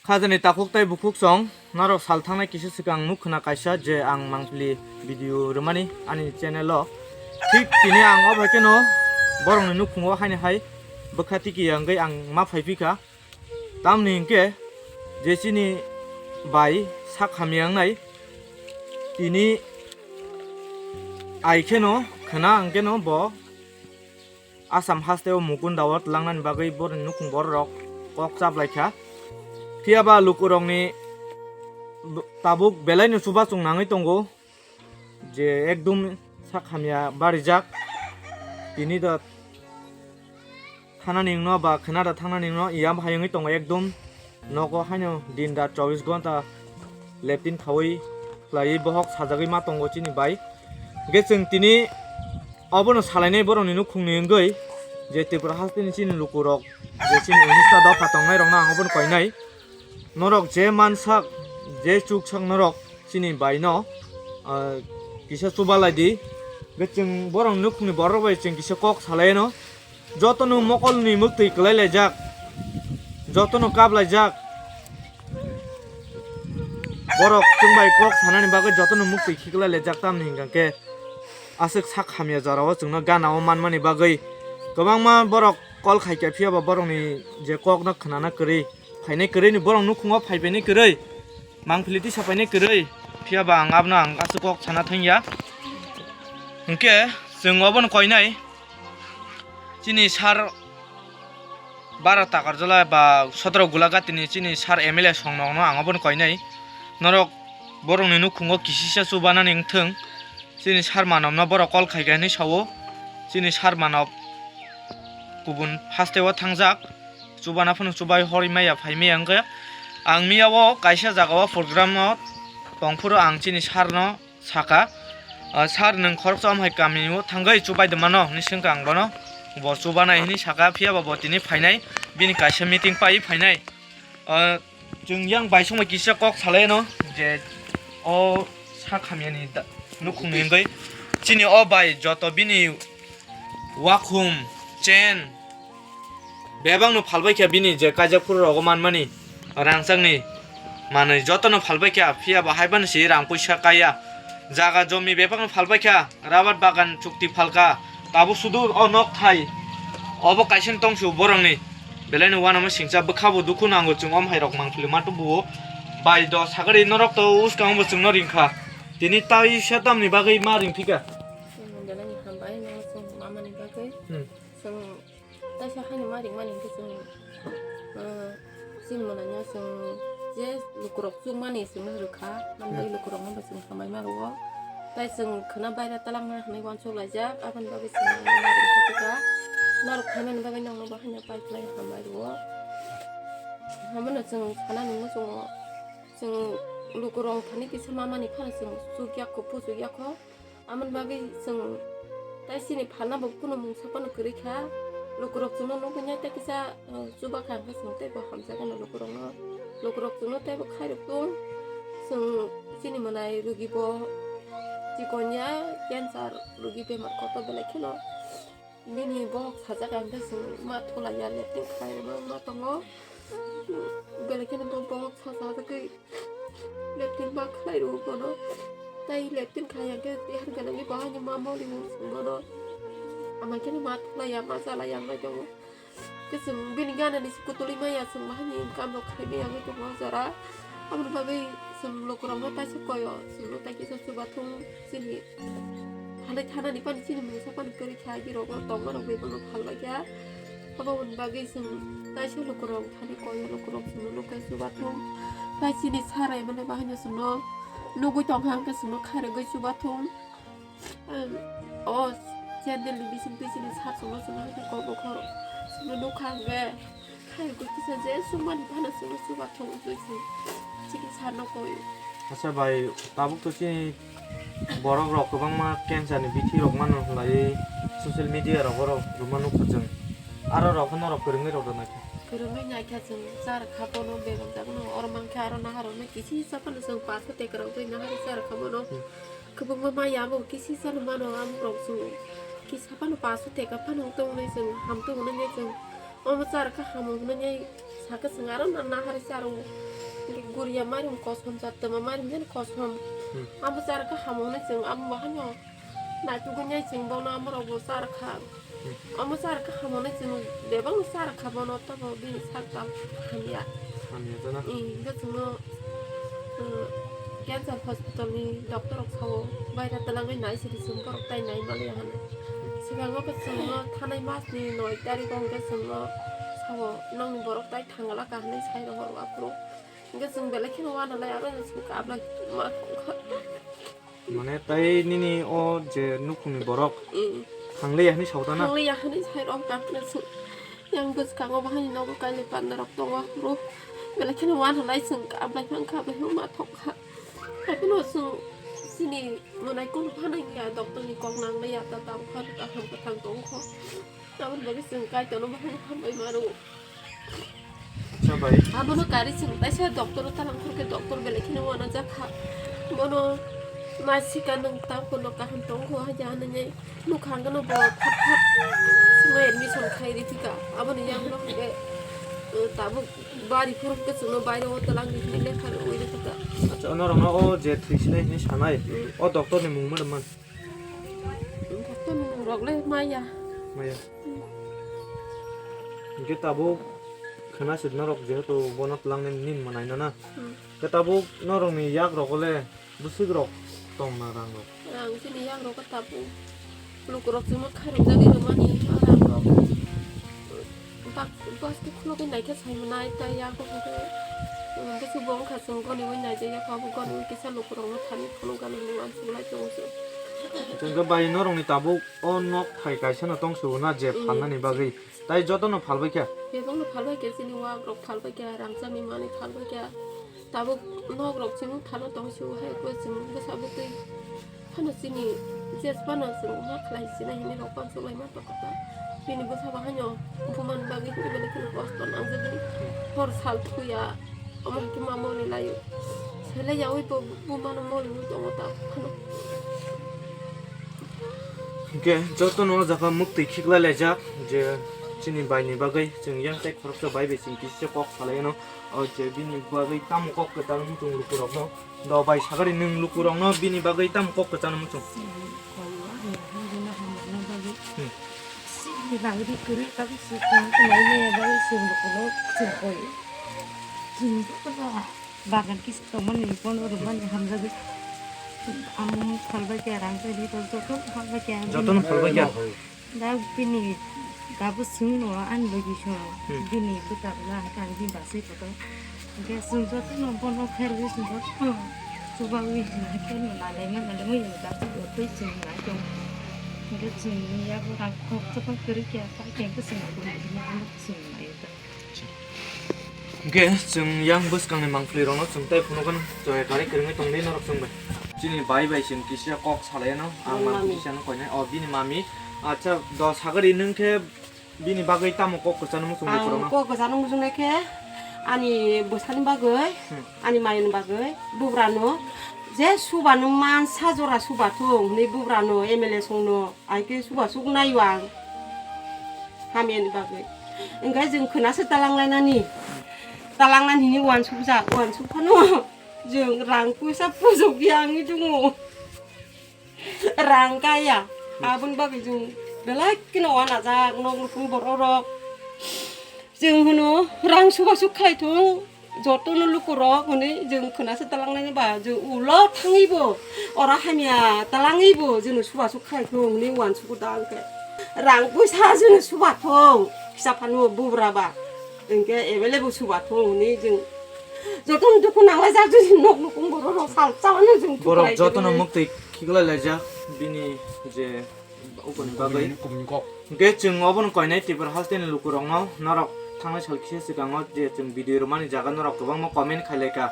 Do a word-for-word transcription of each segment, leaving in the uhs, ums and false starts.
Khajani takhuk tei bukhuk song, norok sal thangnai kisa swkang nuk khna kaisa je ang mangpili video rwmani ani channel o. Thik tini ang o bai kheno borokni nukhungo haini hai bwkha tiki ya wngwi ang ma phai phi kha. Tamni hwnkhe je chini bai sak hamya wngnai tini ai kheno khna hwnkhe no bo Assam haste o mukunda o twlangnani bagwi borokni nukhung borok rok kok chaplai kha. Phiya ba lukurokni b-, tabuk belai no chubachu nangwi tongo je ekdum sak hamya barijak. Tini do thanani wngno ba khwna da thanani wngno iya bahai wngwi tongo ekdum. Nogo haino din rat chobbish ghonta leptin khaui khlaiwi bohok sajagwi ma tongo chini bai. Hwnkhe chwng tini obono salainai borokni nukhungni wngwi je Tripura hasteni chini lukurok je chini unista dopha tongnairokno ang obono koinai. Norok je mansak, je chuksak norok chini baino, ah, kisa chubalai di. Hwnkhe chwng borokni nukhungni borok bai chwng kisa kok salaino. Jotono mokolni muktwi kwlai laijak, jotono kap laijak. Borok chwng bai kok sanani bagwi jotono muktwi khiklai laijak, tamni hwnkha khe aswk sak hamya jorao chwngno gana o manmani bagwi kwbangma borok call khai kha, phiya ba borokni je kokno khwnana kwrwi, phainai kwrwi ni borok nukhungo phai phainai kwrwi, mangpili tisa phainai kwrwi, phiya ba ang abono ang aswk kok sana thangya. Hwnkhe chwng obono koinai. Chini sar bara Takarjala ba sodro Gulagati ni chini sar M L A song nokno ang obono koinai. Norok borokni nukhungo kisisa chubanani wngthwng. Chini sar Manobno borok call khai kha hinwi sao. Chini sar Manob kubun hasteo thangjak. Chubana phano chubai horwi maya phai maya wngkha. Ang miyao kaisa jagao program o tongphuru ang chini sarno saka, "Ah, sir, nwng khoroksa omo hai kami o thangwi chubai de mano?" hinwi swngkha ang bono. Bo chubanai hinwi saka, phiya ba bo tini phainai, bini kaisa meeting pai phainai. Ah, chwng yang bai songbai kisa kok salaino je o sak hamyani da-, nukhungni wngwi chini o bai joto bini wakhum, chain, bebakno phalbai kha bini je kaijak phuru rogo manmani rangchakni manwi jotono phalbai kha, phiya bo haibano se rang puisa kaya. Jaga jomi bebakno phalbai kha, rabar bagan chukti phalka, tabuk sudur o nok thai obo kaisa tongsu borokni belaino uanama singcha bwkha bo dukhu nango chwng om hai rok mangpili matu buo bai do sagari norok to uskang bo chwngno ringkha tini tai sa tamni bagwi ma ringphika. Belai ni hambai no chwng mamani bagwi. Hmm. Chwng taisa haino ma ringmani hwnkhe chwng, ah, chini mwnai no chwng je lukurok chukmani chwngno rwkha, manwi lukurok no bo chwng hambai ma rwo. Tai chwng khwna baira talangna hwnwi uansuk laijak, aboni bagwi chwng ma ringkha. Norok khaimani bagwi nokno bo haino pai khlai hambai rwo. Hamono chwng sana nungno chwngo, chwng lukurok thani kisa mamani phano chwng chukya kho, puchukya kho. Amoni bagwi chwng tai chini phalna bo kunu mungsa phano kwrwi kha. Lukurok chwngno nugwi nai tei kisa, uh, chuba kha hwnkhe chwng teibo hamjagano lukurokno. Lukurok chwngno teibo khairok tung. Chwng chini mwnai rugi bo chikon ya, cancer rugi bemar kotor belai kheno. Bini bohok sajak ang khe chwng ma thulaiya, leptin khlai rwma ma tongo. Belai kheno bo bohok sajagwi leptin ma khlai rwo bono. Tai leptin khai ang khe tihar gwnangwi bo haino ma moli wng chwng bono. Ama kheno ma thulaiya, ma chalaiya wngwi tongo. Khe chwng bini gana ni se kutulwi maya, chwng bahai ni kam rok khai maya wngwi tongo o jora. Aboni bagwi chwng lukurokno taisa koyo, chwngno tai kisa chubathung chini. Thanai thanani pani chini mungsa pani kwrwi kha, birok no tongma rok bai bono phalbai kha. Aboni bagwi chwng taisa lukurok thani koyo, lukurok chwngno nukhai chubathung. Tai chini sarai mane bahai no chwngno nugwi tongkha hwnkhe chwngno khairogwi chubathung. Ang o chendel ni bising twi chini sat chwngno chwngno hai kok bokhor chwngno nukha hwnkhe khairogwi kisa je chwngmani phano chwngno chubathung wngwi chwng chini sarno koi. Acha bai, tabuk to chini borok rok kwbangma cancer ni bithi rok mano hwnlaiwi social media rogo rok rwma nukha chwng. Aro rok norok kwrwngwi rok rwna khe. Kwrwngwi naikha chwng char kha bono bebak jaga no oro mankhe aro naharok nai kisi sa phano chwng paso tekarok bai nahar char kha bono. Hmm. Kwbangma maya abo kisi sano mano, abo rok chwng kisa phano paso teka phano tongnai chwng hamtwi hwnwi chwng omo char kha hamo hwnwi Sakhe chwng aro na nahari charo. Guriya mairum kosom, chattama mairum jani kosom. Hmm. Amo char kha hamo hwnwi chwng amo bahai no. Naitugwi nai chwng bono amorok bo char kha. Hmm. Amo char kha hamo hwnwi chwng bebak no char kha bono tamo bini sak tam hamya. Hamya jana. Ee, hwnkhe chwngno, uh, cancer hospital ni doctor rok sao baira twlangwi nai sidi chwng borok tai nai maliya hwnwi. Swkango khe chwngno thanai mas ni noi tarik o hwnkhe chwngno sao nokni borok tai thangla kaham sai rohor aphuru. Hwnkhe chwng belai kheno uanalai aro chwng kablai ma thangkha. Mane tai nini o je nukhungni borok Mm. Thangliya hwnwi sautana? Thangliya hwnwi sai rok kaphna chwng. Yang bwskango bahai nogo kainwi panda rok tongo aphuru. Belai kheno uanalai chwng kablai phang kablai phang ma thangkha. Haiphano chwng chini mwnai kunu phanai ya doctor ni kok nangliya ta tang phano kaham kwthang tongkho. Aboni bagwi chwng Kaitorno bahai hambai mano. Acha bai. Abono kari chwng taisa doctor o talang phurkhe doctor belai kheno uanajak kha. Bono ma sika nwng tang phano kaham tongkho haja hwnwi nukha hwnkhe bo thap thap chwngno admission khai rithika. Aboni yakno hwnkhe, uh, tabuk bari phurkhe chwngno bairo o talang rihini lekha rwui rwkha. Acha, norokno o je thwisinai hinwi sanai, Mm. o doctor ni mung mano man? Doctor ni mung rok le maya. Maya. Hwnkhe tabuk khwna sir norok jehetu bono twlang nini mwnai no na. Hmm. Hwnkhe tabuk norok ni yak rogo le bwswk rok tong na rang rok? Rang chini yak rogo tabuk luku rok chuma khairok jagwi rwmani rang rok. Bak-, bus twi khulugwi naikhe saimanai, tei yago hwnkhe, um, bwswk bo wngkha chwng goniwi naijak, yago abo goniwi kisa lukurokno thani phunukgani hinwi uansuk lai tongo chwng. Chwngkhe bai norokni tabuk o nok phai kaisano tongsugo na je Mm. phalnani bagwi, tai jotono phalbaikha? Bebakno phalbaikha, chini wagrok phalbaikha, rangchakni manwi phalbaikha. Tabuk nok rok chini phano tong sio hai ko chini bwsa bwtwi phano chini jes phano chwng ma khlai sina hini rok pan chwlai ma tong kha. Bini bwsa bo haino bumani bagwi hini belai kheno kosto nangjagwi hor sal thuya omo hai khe ma moli laio. Selai yaui bo bumano moli tongo ta phano. Hwnkhe jotono o jaga mwktwi khiklai laijak je chini baini bagwi chwng yang tei khoroksa bai bai chwng kisa kok salaino. O je bini bagwi tamo kok kwchang muchung lukurokno. Do bai sagari nwng lukurokno bini bagwi tamo kok kwchang muchung. Hmm. Bagwi kwrwi tabuk se tong tongmani bagwi se lukurok se koi. Chini bagan kisa tongmani bono rwmani hamjagwi. Amo phalbai khe rang tei jotono phalbai khe. Jotono phalbai khe. Da bini dabo swngno ani logi song Hmm. bini bwta bwla hwnkhe ang bini basai kotor. Hwnkhe chwng jotono bono khairogwi chwng jotono chubawi hwnkhe nalaima nalaima yang dabo twi chwng nai tong. Hwnkhe chwngni yago rang khoroksa kwrwi khe paikhe hwnkhe chwng chwng nai tong. Hwnkhe chwng yang bwskangni mangpili rokno chwng tei phunukgano chwng kari kwrwngwi tongdi norok chwng bai. Chini bai bai chwng kisa kok salaino ang Mami. Mangpili sana koinai o bini mami. Acha do sagari nwng khe bini bagwi tamo kok kwchangno muchung Ang lukurokno? Kok kwchangno muchungnai khe ani bwsani bagwi, Hmm. ani mayungni bagwi bubrano je subano mansa jora subathung hwnwi bubrano M L A songno. Ai khe subasuk nai ang hamyani bagwi. Hwnkhe chwng khwnaso talanglainani. Talangnani hwnwi uansukjak, uansuk phano chwng rang puisa pujokya wngwi tongo. Rang kaya. Aboni bagwi chwng belai kheno uanajak nok nukhung borok rok. Chwng hwno rang subasuk khlai thung, jotono lukurok hwnwi chwng khwnaso talangnani ba, chwng ulo thangwibo, oro hamya talangwibo chwngno subasuk khlai thung hwnwi uansukgo da hwnkhe. Rang puisa chwngno subathung, kisa phano bubra ba, hwnkhe available subathung hwnwi chwng jotono dukhu nanglaijak, chwng nok nukhung borok rok sal chawano chwng borok thuklai jotono tongwi. Muktwi khiklai laijak bini je Uboni bagwi. Kubuni, kubuni kok. Hwnkhe chwng obono koinai Tripura hasteni lukurokno norok thangnai sal kisa swkango je chwng video rwmani jaga norok kwbangma comment khailaikha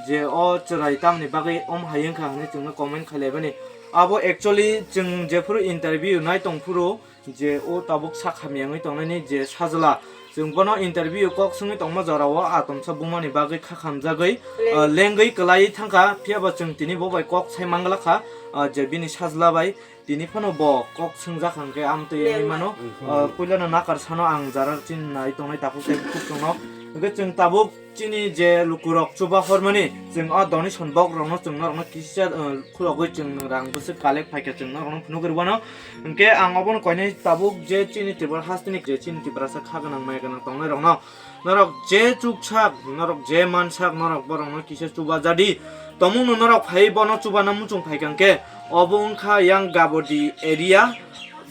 je o chwrai tamni bagwi om hai wngkha hwnwi chwngno comment khailaibani. Abo actually chwng jephuru interview nai tongphuru je o tabuk sak hamya wngwi tongnani je sajla chwng bono interview kok swngwi tongma jorao atomsa bumani bagwi kha khamjagwi, Leng. Ah, lengwi kwlai thangkha, phiyaba chwng tini bo bai kok sai manglakha, ah, je bini sajla bai. Tini phano bo kok swngjak hwnkhe amtwi wngwi mano. Hmm. Ah, puilano nakar sano ang jara chini nai tongnai takhuk tei bukhuk chwngno. Hwnkhe chwng tabuk chini je lukurok chuba hormani, chwng o donation box rokno chwng norokno kisa, uh, khulogwi chwng rang bwswk collect phaikha chwng norokno phunugwi rwano. Hwnkhe ang obono koinai tabuk je chini Tripura hasteni je chini Tiprasa kha gwnang maya gwnang tongnai rokno, norok je chuksak, norok je mansak, norok borokno kisa chuba jadi. Tongmungno norok phai bono chubana muchung phaikha hwnkhe, obo wngkha yang Gabodi area,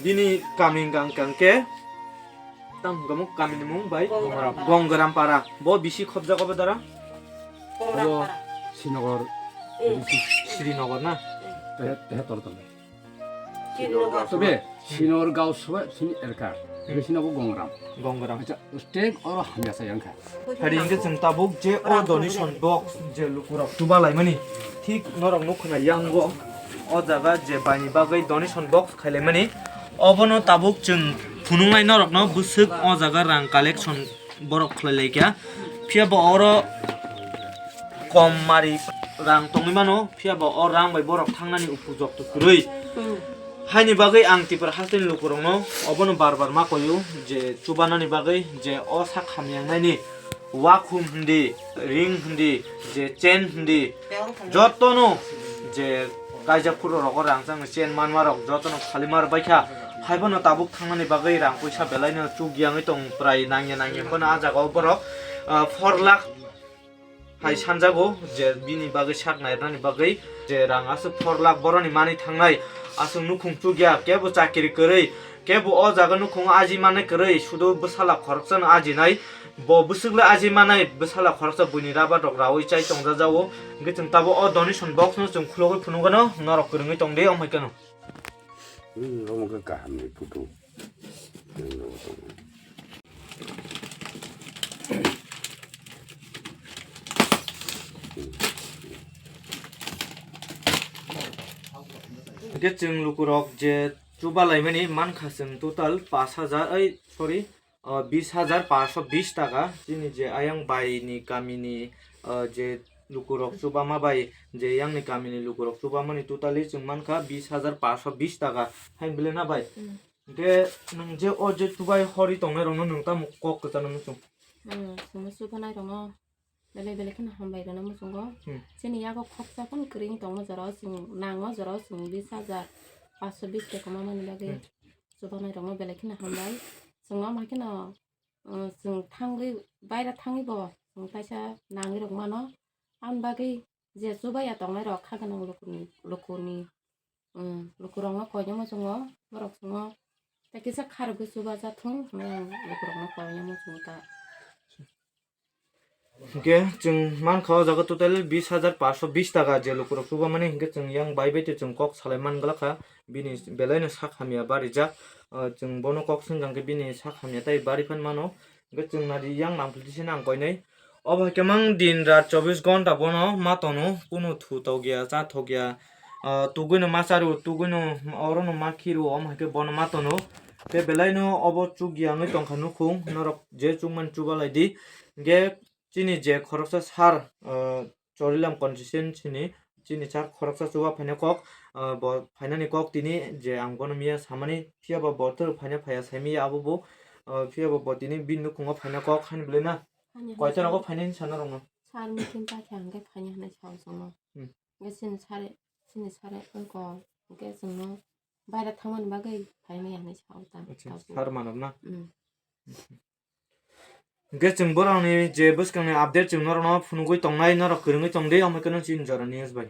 bini kami hwnkha hwnkhe. Tamo hwnkha mo kami ni mung bai? Gongram. Gongram para. Bo bisi khobjak obo dara? Gongram para. Srinagar. Mm. Srinagar na? Mm. Tehe, tehe tor tor. Srinagar. Tobe Srinagar gaon soba sini elka. Hmm. Bisi nogo Gongram. Gongram. Acha, stek oro hamya sa yang kha. Hari hingke chwng tabuk je o donation box je lukurok chuba laimani. Thik norok nukho na yango o jaga je baini bagwi donation box khailaimani. Obono tabuk chwng phunuknai norokno bwswk o jaga rang collection borok khlai laikha. Phiya bo oro kom mari rang tongwi mano, phiya bo o rang bai borok thangnani upujok to kwrwi. Hmm. Haini bagwi ang Tripura hasteni lukurokno obono bar bar ma koyo je chubanani bagwi je o sak hamyangnaini wakhum hindi, ring hindi, je chain hindi, jotono je kaijak phuru rogo rang chang chain manma rok jotono phalima rwbaikha. Haibono tabuk thangnani bagwi rang puisa belaino chukya wngwi tong, prai nangya nangya phano ah jagao borok, ah, four lakh hai sanjago je bini bagwi sak nairnani bagwi je rang aswk four lakh boroni manwi thangnai, aswk nukhung chukya, kebo chakiri kwrwi, kebo o jaga nukhung aji manwi kwrwi, sudo bwsala khoroksano ajinai, bo bwswkle aji manai, bwsala khoroksa buini rabar rok rawi chai tongjajago. Hwnkhe chwng tabuk o donation box no chwng khulogwi phunukgano, norok kwrwngwi tongdi, omo hai kheno. Hmm, omo khe kaham ni photo. Hwnkhe chwng lukurok je chuba laimani mankha chwng total pash hajar, oi, sorry, o, bis hajar pash bis taka. Chini je ayang bai ni kami ni, o, je lukurok chuba ma bai, je yang ni kami ni lukurok chuba mani totally chwng mankha bis hajar pash bis taka. Hai bwle na bai? Hmm. Hwnkhe nwng je o je chubai hori tongnai rokno nwng tamo kok kwchano muchung? Hmm, chwngno chubanai rokno belai belai kheno hambai rwna muchungo. Hmm. Chini yago khoksa phano kwrwi wng tongo, jorao chwng nango, jorao chwng bis hajar pash bis taka ma mani bagwi. Hmm. Chubanai rokno belai kheno hambai. Chwng omo hai kheno, uh, chwng thangwi, baira thangwi bo chwng kaisa nangwi rok mano. Aboni bagwi je chubaya tongnai rok kha gwnang lukuni, lukuni, um, lukurokno koinai muchungo, borok chwngno tei kisa kharokgwi chubajathung hinwi ang lukurokno koinai muchungo ta. Hwnkhe chwng mankha o jaga total bis hajar pash bis taka je lukurok chubamani, hwnkhe chwng yang bai bai tei chwng kok salai man glak kha, bini belaino sak hamya barijak, ah, chwng bono kok swngjak khe bini sak hamya tei bari phan mano. Hwnkhe chwng nadi yang nangpili se nang koinai. Obo hai khe mang din rat chobbish ghonta bono ma tono, kunu thu tokya, cha thokya, ah, tugwino ma charu, tugwino orono ma khiru, omo hai khe bono ma tono. Tei belaino obo chukya wngwi tongkha nukhung, norok je chukmani chuba lai di. Hwnkhe chini je khoroksa sir, ah, Chorilam constituency ni chini sir khoroksa chuba phaina kok, ah, bo phainani kok tini je ang bono miya samani, phiya ba bo toro phaina phaiya saimiya abo bo, ah, phiya ba bo tini bini nukhungo phaina kok hani bwlai na. Hani koita rogo phainani sana rokno. Sir meeting ta khe ang khe phaina hinwi sao chwngno. Hmm. Hwnkhe chini sir, chini sir wngkha hwnkhe chwngno baira thangmani bagwi phaimaya hinwi sao ta. Acha, tabuk. Sir manok na? Hmm. Hwnkhe chwng borokni je bwskangni update chwng norokno phunugwi tongnai, norok kwrwngwi tongdi, omo khe no chini jora news bai.